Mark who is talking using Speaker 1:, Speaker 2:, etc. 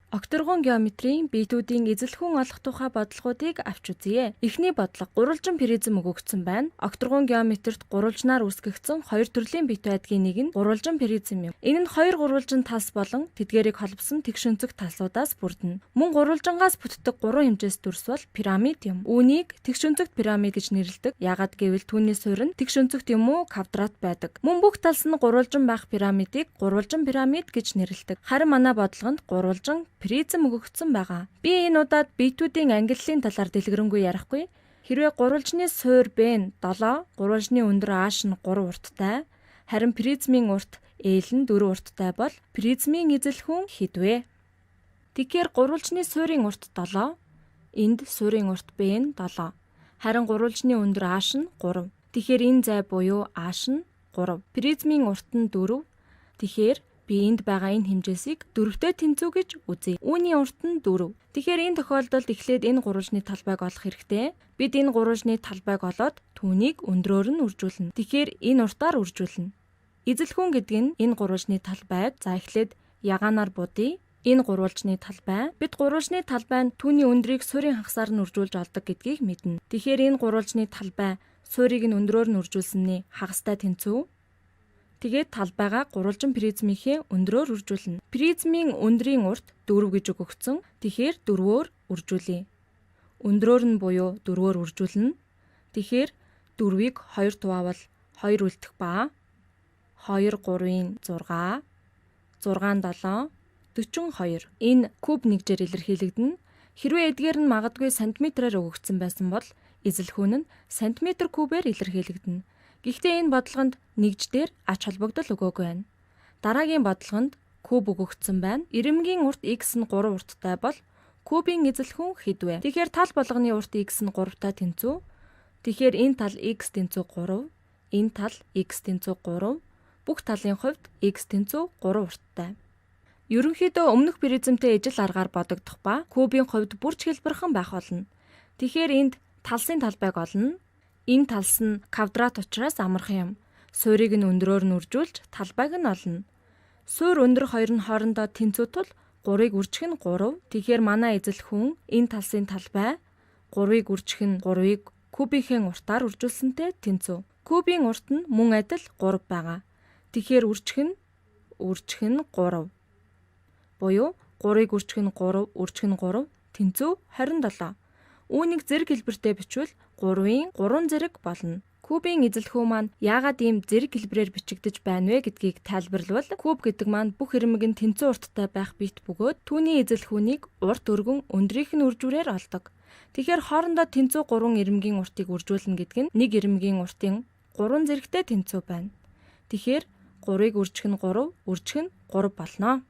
Speaker 1: Окторгон геометрийн биетүүдийн эзэлхүүн олох тухай бодлогоодыг авч үзье. Эхний бодлого: гурвалжин призм өгөгдсөн байна. Окторгон геометрт гурвалжнаар үүсгэгдсэн хоёр төрлийн бит байдгийн нэг нь гурвалжин призм юм. Энэ нь хоёр гурвалжин талс болон тэдгээрийг холбосон тэгш өнцөг талсуудаас бүрдэнэ. Мөн гурвалжингаас бүтдэг гурван хэмжээс дүрс бол пирамид юм. Үүнийг тэгш өнцөгт пирамид гэж нэрлэдэг. Яагаад гэвэл түүний суурь нь тэгш өнцөгт юм уу квадрат байдаг. Мөн бүх талс нь гурвалжин байх пирамидыг гурвалжин пирамид гэж нэрлэдэг. Харин манай бодлогонд гурвалжин призм өгөгдсөн байгаа. Би энэ удаад биетүүдийн ангиллын талаар дэлгэрэнгүй ярихгүй. Хэрвээ гурвалжны суурь B нь 7, гурвалжны өндөр H нь 3 урттай, харин призмийн урт L нь 4 урттай бол призмийн эзэлхүүн хэд вэ? Тэгэхээр гурвалжны суурийн урт 7, энд суурийн урт B нь 7. Харин гурвалжны өндөр H нь 3. Тэгэхээр энэ зай буюу H нь 3. Призмийн урт нь 4. Тэгэхээр би энд байгаа энэ хэмжээсийг 4-тэй тэнцүү гэж үзье. Үүний урт нь 4. Тэгэхээр энэ тохиолдолд эхлээд энэ гурвалжны талбайг олох хэрэгтэй. Бид энэ гурвалжны талбайг олоод түүнийг өндрөөр нь үржүүлнэ. Тэгэхээр энэ уртаар үржүүлнэ. Эзэлхүүн гэдэг нь энэ гурвалжны талбайг за эхлээд ягаанаар будъя. Энэ гурвалжны талбай. Бид гурвалжны талбай нь түүний өндрийг суурийн хагасаар нь үржүүлж олдог гэдгийг мэднэ. Тэгэхээр энэ гурвалжны талбай суурийг нь өндрөөр нь үржүүлсэний хагастай тэнцүү. Тэгээд талбайгаа гурвалжин призмийнхээ өндрөөр үржүүлнэ. Призмийн өндрийн урт 4 гэж өгөгдсөн. Тэгэхээр 4-өөр үржүүлье. Өндрөөр нь буюу 4-өөр үржүүлнэ. Тэгэхээр 4-ийг 2 хуваавал 2 үлдэх ба 2 3-ын 6, 6 7, 42. Энэ куб нэгжээр илэрхийлэгдэнэ. Хэрвээ эдгээр нь магадгүй сантиметрээр өгөгдсөн байсан бол эзэлхүүн нь сантиметр кубээр илэрхийлэгдэнэ. Гэхдээ энэ бодлогонд нэгж дээр ач холбогдол өгөөгүй байна. Дараагийн бодлогонд куб өгөгдсөн байна. Ирэмгийн урт x нь 3 урттай бол кубын эзэлхүүн хэд вэ? Тэгэхээр тал болгоны урт x нь 3-тай тэнцүү. Тэгэхээр энэ тал x тэнцүү 3, энэ тал x тэнцүү 3, бүх талын хувьд x тэнцүү 3 урттай. Ерөнхийдөө өмнөх призмтэй ижил аргаар бодогдох ба кубын хувьд бүр ч хялбархан байх болно. Тэгэхээр энд талсын талбайг олно. Энэ талс нь квадрат учраас амархан юм. Суурийг нь өндрөөр нь үржүүлж талбайг нь олно. Суурь өндөр хоёр нь хоорондоо тэнцүү тул 3-ыг үржих нь 3. Тэгэхээр манай эзэлхүүн энэ талсын талбай 3-ыг үржих нь 3-ыг кубийнхээ уртаар үржүүлсэнтэй тэнцүү. Кубын урт нь мөн адил 3 байгаа. Тэгэхээр үржих нь 3. Буюу 3-ыг үржих нь 3, үржих нь 3 тэнцүү 27. Үүнийг зэрэг хэлбэртэй бичвэл 3-ын 3 зэрэг болно. Кубын эзэлхүү маань яагаад ийм зэрэг хэлбэрээр бичигдэж байна вэ гэдгийг тайлбарлавал куб гэдэг маань бүх ирмэг нь тэнцүү урттай байх бит бөгөөд түүний эзэлхүүнийг урт өргөн өндрийнх нь үржүүрээр олдог. Тэгэхээр хоорондоо тэнцүү 3 ирмэгийн уртыг үржүүлнэ гэдэг нь нэг ирмэгийн уртын 3 зэрэгтэй тэнцүү байна. Тэгэхээр 3-ыг үржих нь 3, үржих нь 3 болно.